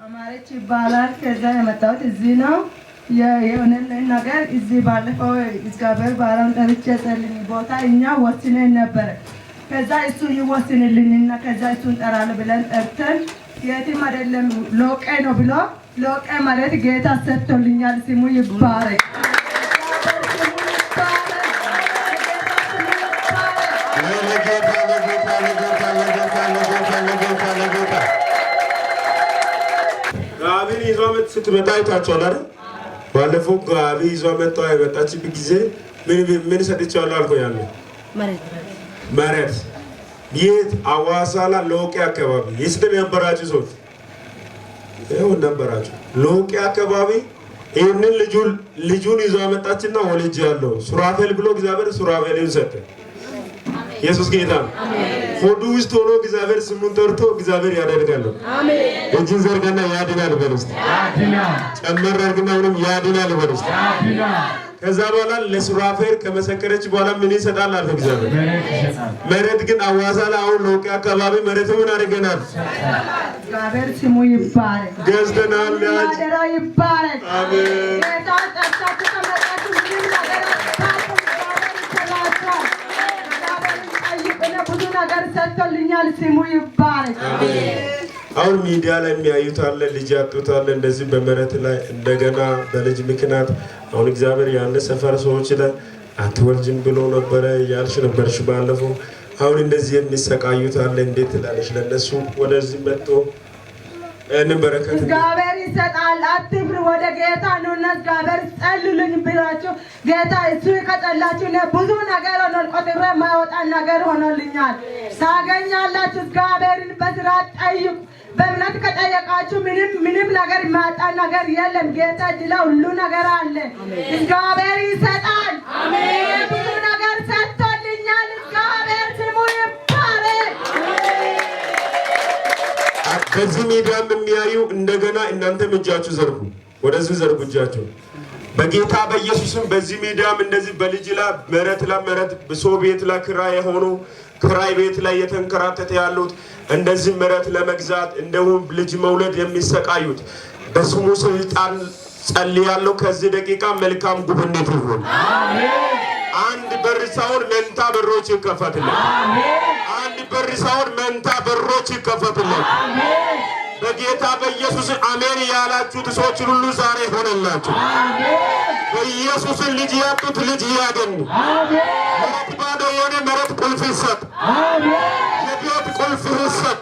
አማረች ይባላል። ከዛ የመጣሁት እዚህ ነው። የሆነልኝ ነገር እዚህ ባለፈው እግዚአብሔር ባሪያውን ጠርቼ ጸልኝ ቦታ እኛ ወስነን ነበረ። ከዛ እሱ ይወስንልኝና ከዛ እሱን ጠራለሁ ብለን ጠርተን የትም አይደለም ሎቄ ነው ብሎ ሎቄ ማለት ጌታ ሰጥቶልኛል። ስሙ ይባረክ። ስሙ ይባረክ። ስሙ ይባረክ። ለጌታ፣ ለጌታ፣ ለጌታ፣ ለጌታ፣ ለጌታ፣ ለጌታ፣ ለጌታ። ጋቢን ይዟ ስትመጣ አይታችኋል አይደል? ባለፈው ጋቢ ይዟ መጣ። የመጣችበት ጊዜ ምን ምን ሰጥቼዋለሁ አልኩ። ያለ መሬት የት? አዋሳ ላይ ሎቄ አካባቢ የስተ ነበራችሁ ሰዎች ይኸው ነበራችሁ። ሎቄ አካባቢ ይህንን ልጁን ይዞ መጣችና ወልጅ ያለው ሱራፌል ብሎ እግዚአብሔር ሱራፌልን ሰጠ። ኢየሱስ ጌታ ነው። ሆዱ ውስጥ ሆኖ እግዚአብሔር ስሙን ጠርቶ እግዚአብሔር ያደርጋል። እጅን ዘርጋና ያድናል በል እስቲ። ጨመር አድርግና አሁንም ያድናል በል እስቲ። ከዛ በኋላ ለሱራፌል ከመሰከረች በኋላ ምን ይሰጣል አልከ እግዚአብሔር? መሬት ግን አዋሳ ላይ አሁን ሎቄ አካባቢ መሬት ምን አድርገናል? እግዚአብሔር ስሙ ይባረክ። ገዝተናል። ያጅ አደራ ይባረክ። አሜን። ጌታ ጠርታችሁ ከመጣችሁ ምንም ነገር አታጡም። እግዚአብሔር ይሰጣችኋል። እግዚአብሔርን ጠይቁ። እኔ ብዙ ነገር ሰጥቶልኛል። ስሙ ይባረክ። አሁን ሚዲያ ላይ የሚያዩት አለ፣ ልጅ ያጡት አለ፣ እንደዚህ በመሬት ላይ እንደገና በልጅ ምክንያት አሁን እግዚአብሔር ያን ሰፈር ሰዎች ላይ አትወልጅም ብሎ ነበረ እያልሽ ነበርሽ ባለፈው። አሁን እንደዚህ የሚሰቃዩት አለ፣ እንዴት ትላለሽ? ለእነሱ ወደዚህ መጥቶ ይህንን በረከት እግዚአብሔር ይሰጣል። አትፍሩ። ወደ ጌታ ኑና እግዚአብሔር ጸልሉኝ ብላችሁ ጌታ እሱ ከጸላችሁ እኔ ብዙ ነገር ሆኗል። ቆጥሬ የማይወጣ ነገር ሆኖልኛል። ታገኛላችሁ። እግዚአብሔርን በስርዓት ጠይቁ። በእምነት ከጠየቃችሁ ምንም ምንም ነገር የማያጣ ነገር የለም። ጌታ እጅ ላይ ሁሉ ነገር አለ። እግዚአብሔር ይሰጣል። ብዙ ነገር ሰጥቶልኛል። እግዚአብሔር ስሙ ይባረክ። በዚህ ሚዲያም የሚያዩ እንደገና እናንተም እጃችሁ ዘርጉ፣ ወደዚህ ዘርጉ እጃችሁ በጌታ በኢየሱስም። በዚህ ሚዲያም እንደዚህ በልጅ ላይ መሬት ላይ መሬት ሰው ቤት ላይ ክራይ የሆኑ ክራይ ቤት ላይ እየተንከራተተ ያሉት እንደዚህ መሬት ለመግዛት እንደውም ልጅ መውለድ የሚሰቃዩት በስሙ ስልጣን ጸልያለሁ። ከዚህ ደቂቃ መልካም ጉብኝት ይሁን። አንድ በር ሳይሆን መንታ በሮች ይከፈትልን። አንድ በር ሳይሆን መንታ በሮች ይከፈቱልን። በጌታ በኢየሱስ አሜን ያላችሁት ሰዎች ሁሉ ዛሬ ሆነላችሁ። በኢየሱስ ልጅ ያጡት ልጅ ያገኙ። መሬት ባዶ የሆነ መሬት ቁልፍ ይሰጥ። የቤት ቁልፍ ይሰጥ።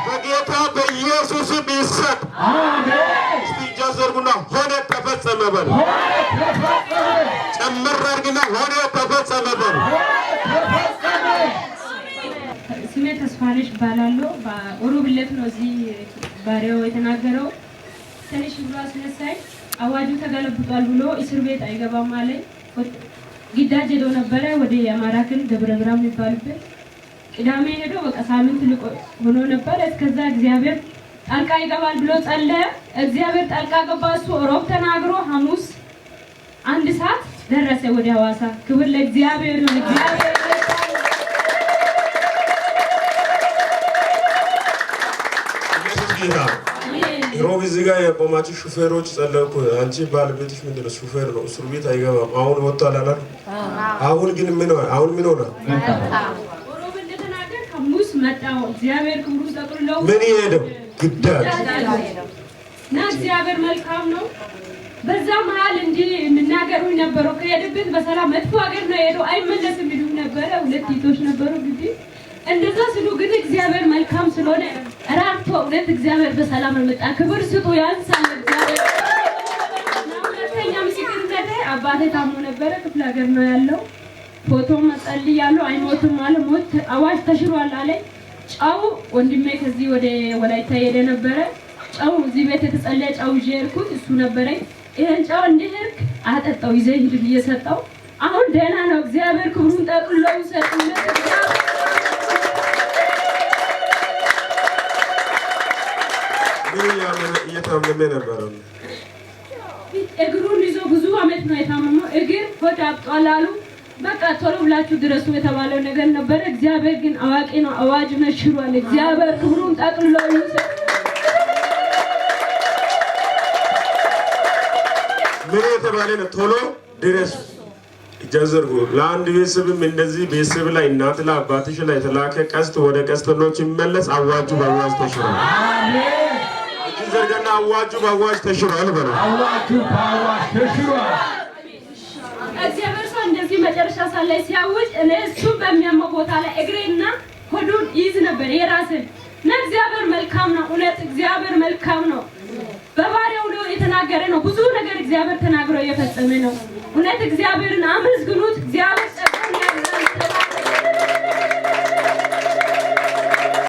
በጌታ በኢየሱስም ይሰጥ። እስቲ እጃ ዘርጉና ሆነ ተፈጸመ በሉ። ጨምር አድርግና ሆነ ተፈጸመ በሉ። ስሜ ተስፋነሽ እባላለሁ። በሮብ ዕለት ነው እዚህ ባሪያው የተናገረው። ትንሽ ብሎ አስነሳኝ። አዋጁ ተገለብጧል ብሎ እስር ቤት አይገባም አለኝ። ግዳጅ ሄዶ ነበረ ወደ አማራ ክልል ደብረ ብርሃን የሚባልበት ቅዳሜ ሄዶ በቃ ሳምንት ልቆ ሆኖ ነበረ። እስከዛ እግዚአብሔር ጣልቃ ይገባል ብሎ ጸለየ። እግዚአብሔር ጣልቃ ገባ። እሱ ሮብ ተናግሮ ሐሙስ 1 ሰዓት ደረሰ ወደ ሐዋሳ። ክብር ለእግዚአብሔር ይሁን። እግዚአብሔር ኢየሱስ ጌታ ነው። ሮብ እዚህ ጋር የቆማችሁ ሹፌሮች ጸለይኩ። አንቺ ባለቤትሽ ምንድን ነው? ሹፌር ነው፣ እስር ቤት አይገባም። አሁን ወጥቷል አላል። አሁን ግን ምን ሆነ? አሁን ምን ሆነ? ሮብ እንደተናገር ሐሙስ መጣው። እግዚአብሔር ክብሩን ጠቅልሎ ምን የሄደው ግዳጅ እና እግዚአብሔር መልካም ነው። በዛ መሀል እንዲህ የሚናገሩኝ ነበረው። ከሄደበት በሰላም መጥፎ ሀገር ነው የሄደው አይመለስም ይሉኝ ነበረ። ሁለት እህቶች ነበሩ ግቢ እንደዛ ስሉ ግን እግዚአብሔር መልካም ስለሆነ ራርቶ እውነት እግዚአብሔር በሰላም መጣ። ክብር ስጡ፣ ያንሳል እግዚአብሔር። እና ሁለተኛ ምስክርነቴ አባቴ ታሞ ነበረ። ክፍለ ሀገር ነው ያለው። ፎቶ መጸልያለሁ አይሞትም አለ። ሞት አዋጅ ተሽሯል አለኝ። ጨው ወንድሜ ከዚህ ወደ ወላይታ ሄደ ነበረ። ጨው እዚህ ቤት የተጸለየ ጨው ይዤ ሄድኩት። እሱ ነበረኝ። ይሄን ጨው እንዲሄድክ አጠጣው ይዘህ ሂድ ብዬ ሰጠው። አሁን ደህና ነው። እግዚአብሔር ክብሩን ጠቅልሎ ይውሰድ። ምን እየታመመ ነበረ? እግሩን ይዞ ብዙ አመት ነው የታመመው። እግር ሆድ አብጧል አሉ። በቃ ቶሎ ብላችሁ ድረሱ የተባለው ነገር ነበረ። እግዚአብሔር ግን አዋቂ ነው። አዋጅ መሽሯል። እግዚአብሔር ክብሩን ጠቅልሎ ይውሰድ። ምን የተባለ ነው? ቶሎ ድረሱ። እጃችሁ ዘርጉ። ለአንድ ቤተሰብም እንደዚህ ቤተሰብ ላይ እናት ላይ አባትሽ ላይ የተላከ ቀስት ወደ ቀስተኞች ይመለስ። አዋጁ በአዋጅ ተሽሯል። እጅ ዘርጋና አዋጁ በአዋጅ ተሽሯል በለው። አዋጁ በአዋጅ ተሽሯል። እግዚአብሔር ሰው እንደዚህ መጨረሻ ሰዓት ላይ ሲያውጅ እኔ እሱ በሚያመው ቦታ ላይ እግሬና ሆዱን ይይዝ ነበር የራስን እና እግዚአብሔር መልካም ነው። እውነት እግዚአብሔር መልካም ነው። በባሪያው ነው የተናገረ ነው። ብዙ ነገር እግዚአብሔር ተናግሮ እየፈጸመ ነው። እውነት እግዚአብሔርን አመስግኑት። እግዚአብሔር ጸጋ